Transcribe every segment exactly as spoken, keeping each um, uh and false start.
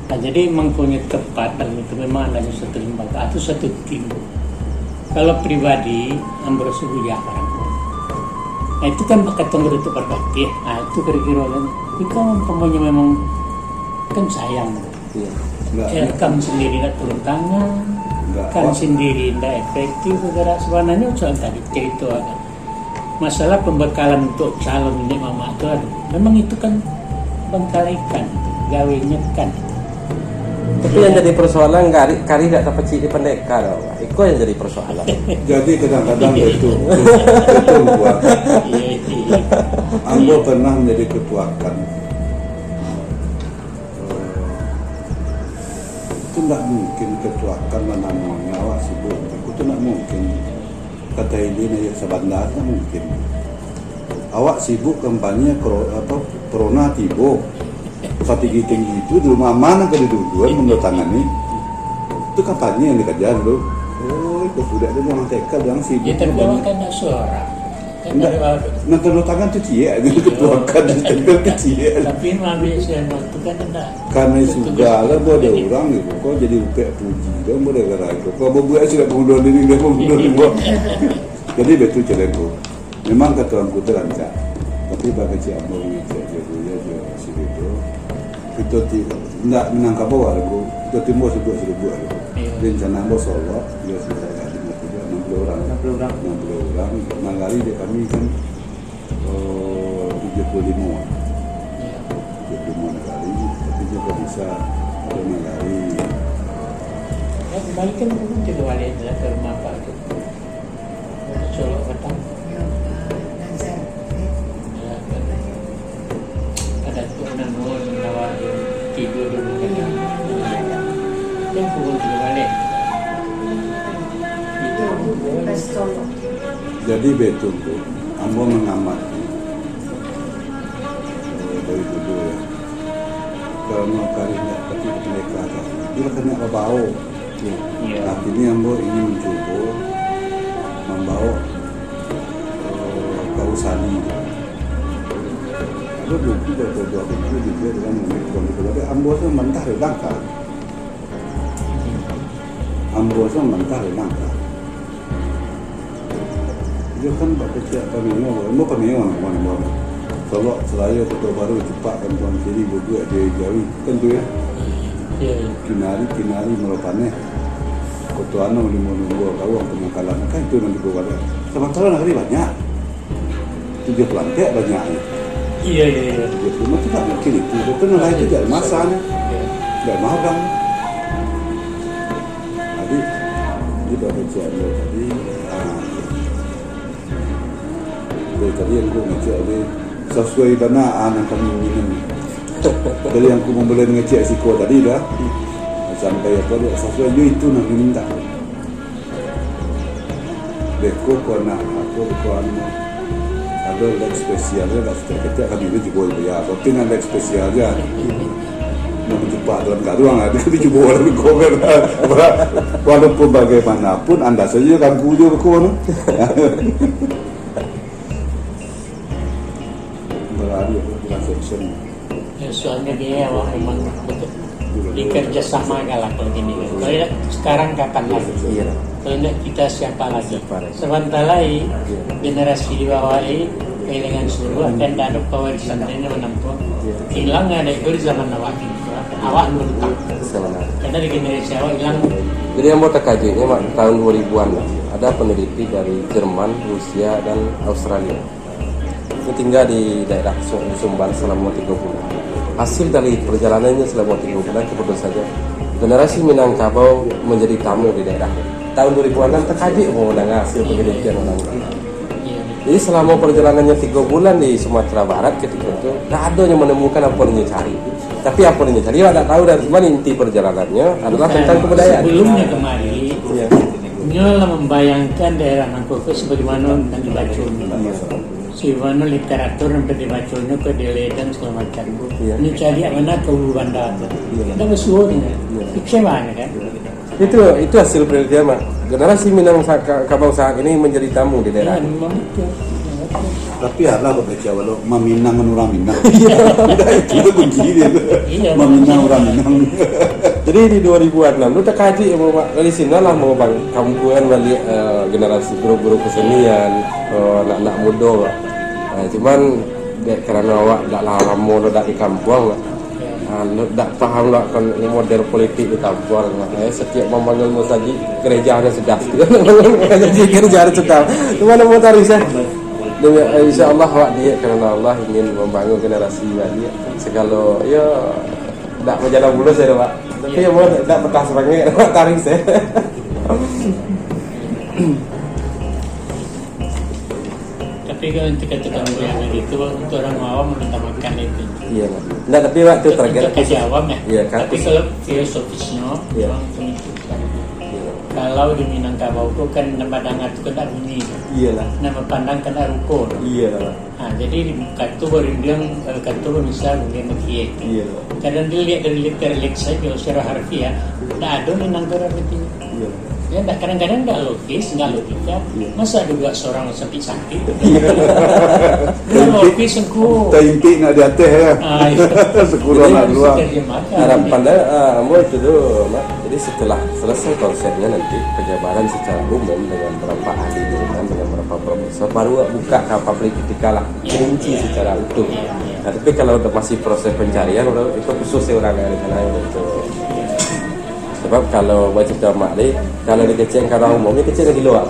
Nah, jadi mangkonyo tepat dalam itu memang adanya satu lembaga atau satu tim. Kalau pribadi, ambo rasa Buya barang. Nah, itu kan bakatan dari tukar bakti. Nah, itu kira-kira kan. Itu kan umpamanya memang kan sayang. Iya. Enggak. Eh, kan sendiri nak turun tangan, enggak, kan sendiri ndak efektif, saudara. Sebenarnya soal tadi cerita kan. Masalah pembekalan untuk calon niniak mamak tu, aduh, memang itu kan bangkalaikan, gawenyo kan. Tapi yang jadi persoalan, kari, kari dak tapacik di pandeka tu. Iko yang jadi persoalan. Jadi kadang-kadang itu, itu buat. Iya, iya. Ambo pernah menjadi ketua kan. Eh, itu ndak mungkin ketua kan manamonyo awak sibuk. Itu ndak mungkin. Kata Ilin ayo sabanda, ndak mungkin. Awak sibuk kampanye kro-, apa, corona tibo. Satinggi-tinggi itu di rumah ma nan ka didudukan mendatangani. Itu kampanye yang dikajar tu. Oh, itu budak tu memang tekad yang sibuk. Ya, tapi memang awak kan ndak suara. Kan ndak, dari awal tu. Nan tanda tangan tu ciek, ketua kan, tempel tu ciek. Tapi mambi siang waktu kan ndak. Karena sudah lah, buat ada orang gitu. Kau jadi upek puji, kau boleh gerai. Kau berbuat sudah pembunuhan diri, dia pembunuhan diri. Jadi betul cerita tu. Memang kata orang kuta rancak. Tapi bagi cik ambo ngecek je dulu ya, je sini tu. Kita ti-, ndak Minangkabau lah, Bro. Kita timbo sebut-sebut lah. Iya. Rencana ambo Solok, dia sekitar kat lima puluh, enam puluh orang. Enam puluh orang. Enam puluh orang. Nagari dia kami kan, eh, tujuh puluh lima. Iya. Tujuh puluh lima nagari, tapi juga bisa ada nagari. Ya, kembali kan mungkin ke dua hari adalah ke rumah Pak tu. Solok Batang. Ya, Pak Nazar, eh. Ya, kan. Ada tu namo menawar tidur dulu kan. Iya. Kan pukul tiga balik. Itu. Pas Solok. Jadi betul tu, ambo mengamati, eh, dari dulu ya. Kalau mau kari nak pati pendekar kan, dia kena babao. Iya. Nah, kini ambo ingin mencubo mambawa, eh, Kak Usani. Ada buku, ada dua buku juga dengan mengikuti itu. Tapi ambo tu mantah dari langkah. Ambo tu mantah dari langkah. Iyo kan, Pak Kecek Pameo, ambo Pameo, ambo, ambo. Solok, Selayo, Koto Baru, Cupak, Kampuang Kiri, Bubuak, Jari-Jari, kan tu ya? Iya, iya. Kinari, Kinari, Murapaneh, Koto Anau, Limo Lungguang, Kawang, Panyangkalan, kan itu nan di Bubuak. Samantaro nagari banyak. Tujuah puluah ampek banyak ni. Iya, iya, iya. Tujuah puluah lima tu tak mungkin itu. Betul lah, itu jadi masa ni. Iya. Tidak magang. Jadi, di Pak Kecek ambo tadi, ah, dari tadi yang ku ngecek tadi, sasuai bana, ah, nan kami ingin. Dari yang ku mamulai mangecek siko tadi dah, sampai apa dia, sasuai jo itu nan kami minta. Beko ko nak, apo ko anu, ado leg spesial je, dak setiap-setiap kami tu jubo je, ya, tapi nan leg spesial je. Nak mencupak dalam garuang, ado kami jubo dalam komen. Walaupun bagaimanapun, anda saja ganggu je beko tu. Beralih ke transaction. Ya, soalnya dia awak memang betul. Dikerjasamakan lah kalau gini. Kalau tidak, sekarang kapan lagi? Iya. Kalau tidak, kita siapa lagi? Siapa lagi? Sebentar lagi, iya, generasi di bawah ini kehilangan seluruh dan tidak ada pewarisan ini menempuh. Iya. Hilang ada itu di zaman awak ini. Awak belum tahu. Sebenarnya. Karena di generasi awak hilang. Jadi yang buat terkejutnya, Mak, tahun dua ribuan lah, ada peneliti dari Jerman, Rusia, dan Australia. Itu tinggal di daerah Su-, Sumbar selama tiga bulan. Hasil dari perjalanannya selama tiga bulan, kebetulan saja generasi Minangkabau menjadi tamu di daerah. Tahun dua ribu enam terkejut mau mendengar hasil penelitian orang itu. Jadi selama perjalanannya tiga bulan di Sumatera Barat ketika itu, tak ada yang menemukan apa yang dia cari. Tapi apa yang dia cari, awak tak tahu, dan cuman inti perjalanannya adalah tentang kebudayaan. Sebelumnya kemari, ya, nyo lah membayangkan daerah Nangkoko sebagaimana nan dibaco. Sebagaimana literatur nan dibaconyo ke Dele dan segala macam tu. Iya. Nyo cari mana ke Ulu Banda tu. Iya. Ndak basuo nyo. Iya. Kecewa nyo kan. Itu, itu hasil penelitian, Mak. Generasi Minang sa-, ka-, Kabau saat ini menjadi tamu di daerah. Iya, memang betul. Memang betul. Tapi alah kok kacau lo maminang dengan urang Minang. Iyo. Udah itu tu kunci dia tu. Iyo. Maminang urang Minang. Jadi di dua ribu enam tu takajuik ambo, Mak. Dari sinan lah ambo bang-, kampuangan baliak, eh, generasi guru-guru kesenian, eh, anak-anak mudo, Mak. Eh, cuman dek karano awak dak lah lamo lo dak di kampuang, Mak. Ah, lo dak paham lah kan model politik di kampuang, Mak. Eh, setiap mambangun masajik, gereja ado sudah. Jadi gereja ado sudah. Cuman ambo taruih, eh. Demi, eh, insya Allah awak diak karano Allah ingin mambangun generasi baliak. Sagalo, yo, dak bajalan mulus ya, Pak. Tapi yo, mau dak patah semangat, Pak, taruih, eh. Tapi kalau untuk kata kamu yang itu, untuk orang awam, untuk makan itu. Iyo, Pak. Ndak, tapi waktu target. Untuk kaji awam, ya. Iyo, kan. Tapi kalau filosofisnya, iyo, memang begitu. Iyo. Kalau di Minangkabau tu kan, nan badanga tu kan dak bunyi. Iyolah. Nan bapandang kan dak ruko. Iyolah. Ha, jadi, kato barindiang, eh, kato bamisal, kemudian bakiek. Iyolah. Kadang diliek dari literal sajo, secara harfiah, dak ado Minangkabau artinya. Iyolah. Ya, dak, kadang-kadang dak logis, dak logika. Iya. Masa ado duo surang sampik-sampik? Iya. Dak logis, engku. Taimpik nak di ateh, ya. Ah, iya. Sekurang nak luar. Jadi, harus diterjemahkan. Harapan dah, ah, ambo itu tu, Mak. Jadi, setelah selesai konsepnya nanti, penjabaran secara umum dengan berapa ahli di rumah, dengan berapa profesor, baru buka ka publik ketika lah. Iya, rinci, iya, secara utuh. Iya, iya. Nah, tapi kalau udah masih proses pencarian, udah, itu khusus ya orang dari sana itu. Sebab kalau baca mak ni, kalau dikecek ka urang umum, dikecek lagi luar.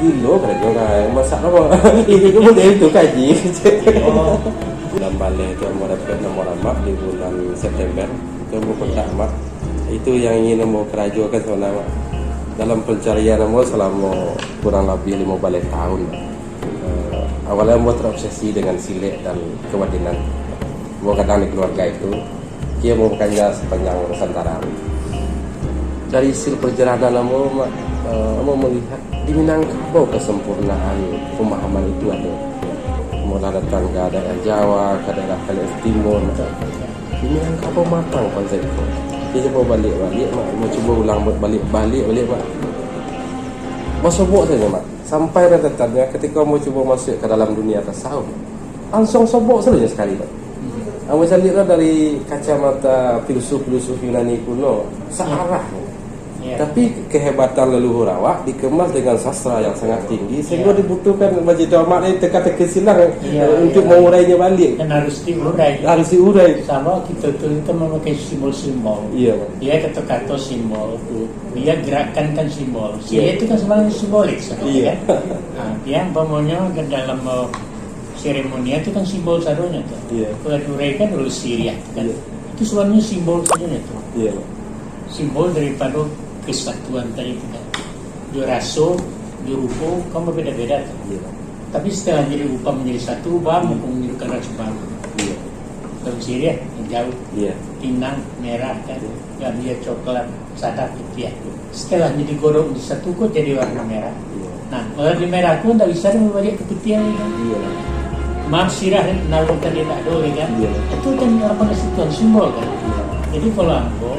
Gilo kan dia orang, masak apa? Ini tu model tu kaji. Oh. Bulan baleh tu, ambo dapek nomor amak di bulan September. Itu ambo kontak amak. Itu yang ingin ambo karajokan sabananyo, Mak. Dalam pencarian ambo selama kurang lebih lima baleh tahun, Mak. Eh, awalnya ambo terobsesi dengan silek dan kebatinan. Ambo kadang di keluarga itu, kiro ambo bukannya sepanjang Nusantara. Dari hasil perjalanan ambo, Mak, eh, ambo melihat di Minangkabau kesempurnaan pemahaman itu ada. Ambo lah datang ke daerah Jawa, ke daerah Kalimantan Timur, Mak. Di Minangkabau matang konsep tu. Kiro ambo baliak-baliak, Mak, ambo cubo ulang baliak-baliak, baliak, Mak. Basobok sajo, Mak. Sampai ratatannya, ketika ambo cubo masuak ka dalam dunia tasawuf, langsung sobok sajo sakali tu. Ambo caliak lah dari kacamata filsuf-filsuf Yunani kuno, searah. Iya. Tapi kehebatan leluhur awak dikemas dengan sastra yang sangat tinggi, sehingga, iya, dibutuhkan bacito amak ni teka-teki silang, iya, untuk, iya, mengurainya balik. Dan harus diurai. Harus diurai. Sama kita tu, kita memakai simbol-simbol. Iya, Pak. Iya, kata-kata simbol tu. Dia gerakan kan simbol. Silek, iya, itu kan sebenarnya simbolik sebenarnya, iya, kan? Nah, dia umpamanya ke dalam, eh, seremonial itu kan simbol sadonyo tu. Iya. Kalau diuraikan oleh siriah tu kan. Iya. Itu sebenarnya simbol sadonyo tu. Iya. Simbol daripada kesatuan tadi tu kan. Dio raso, dio rupo, kan berbeda-beda tu. Iya. Tapi setelah jadi rupa menjadi satu, baru, hmm, menunjukkan rasa baru. Iya. Daun siriah, hijau. Iya. Pinang, merah, kan? Iya. Gambia, coklat, sadap, putiah. Setelah jadi godok di satu ko jadi warna merah. Iya. Nah, kalau di merah tu ndak bisa dia baliak ke putiah lagi, kan? Iya. Maaf sirah, nalung tadi tak ada lagi, kan? Iya. Itu kan apa nasi tuan simbol, kan? Iya. Jadi kalau ambo,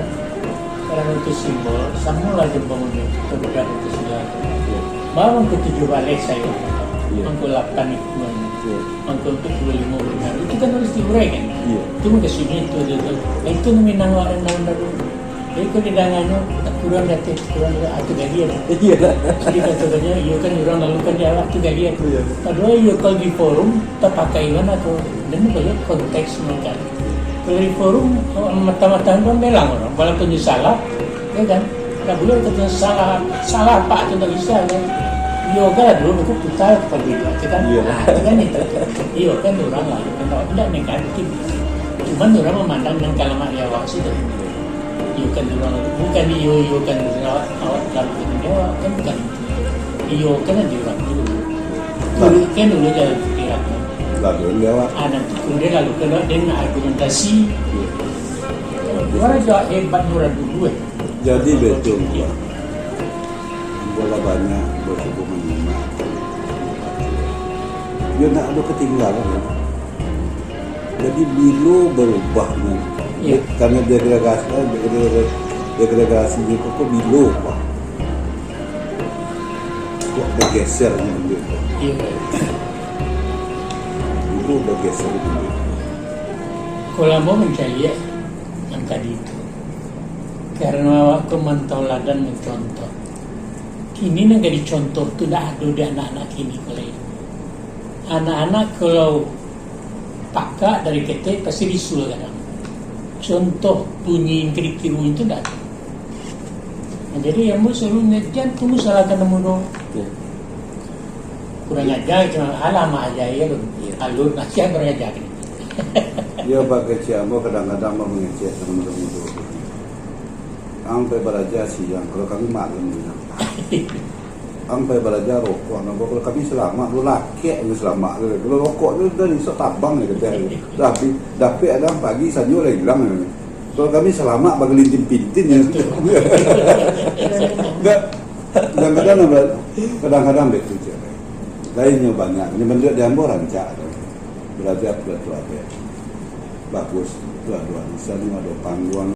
kalau itu simbol, sama lah jempol ni, kemudian itu sudah. Iya. Baru ke tujuh balai saya, iya, mangko lapan itu, iya, mangko ke dua lima bulan. Itu kan harus diuraikan. Iya. Itu mungkin sini itu, itu, itu. Nah, itu Minang awak yang dalam dulu. Jadi, kalau didanganyo, tak kurang di ateh, tak kurang di ateh, gali ateh. Iya lah. Jadi, katakanyo, iyo kan urang lalu kan di awak tu gali ateh. Iya. Padahal iyo kalau di forum, tapakai mano tu. Dan itu banyak konteks mereka. Kalau di forum, mata-mata urang belang urang. Walaupun nyo salah, ya kan? Nah, buliah kata salah, salah apa tu ndak bisa kan? Iyo kan dulu buku putar kalau di luar, ya kan? Iya. Nah, itu kan itu. Iyo kan urang lalu kan awak ndak negatif. Cuman urang memandang dengan kalamat di awak situ. Iyo kan urang, bukan iyo, iyo kan awak, awak dalam dunia awak kan bukan. Iyo kan di urang dulu. Nah. Dulu kan dulu jalan pikiran. Lalu ini awak. Ah, nanti kemudian lalu kalau dia nak argumentasi. Iya. Urang jawab hebat urang dulu, eh. Jadi betul, Pak. Bola banyak berhubungan dengan. Dia nak ada ketinggalan. Jadi, bilo berubahnya. Iya. Karena degradasi, eh, degra-, degradasinya kok, kok bilo, Pak. Kok bergeser nih, gitu. Iya. Kalau ambo mancaliak nan tadi tu, karano awak tu mantauladan, mancontoh. Kini nan ka dicontoh tu ndak ado di anak-anak kini ko lai. Anak-anak kalau pakak dari ketek pasti bisul kadang. Contoh bunyi nan ka ditiru itu ndak ado. Nah, jadi ambo salalu ingatkan tu, salahkan ambo doh. Kurang aja, cuma alah mah aja ya tu. Alun nasihat kurang aja. Iyo, bak kecek ambo kadang-kadang ambo mangecek ka mudo-mudo. Ang pai baraja siang, kalau kami malam ni. Ang pai baraja rokok, nah, kalau kami salamak, lu lakek lu salamak lu. Kalau rokok tu dari isok tabang je kateh. Tapi dapek kadang pagi sanjo lah ilang. Kalau kami salamak bagalintin-pintin je. Enggak. Kadang-kadang, kadang-kadang betul je. Lainnyo banyak. Ini bentuk di ambo rancak tu. Baraja tu ado. Bagus. Tu ado arisan, ado pangguang.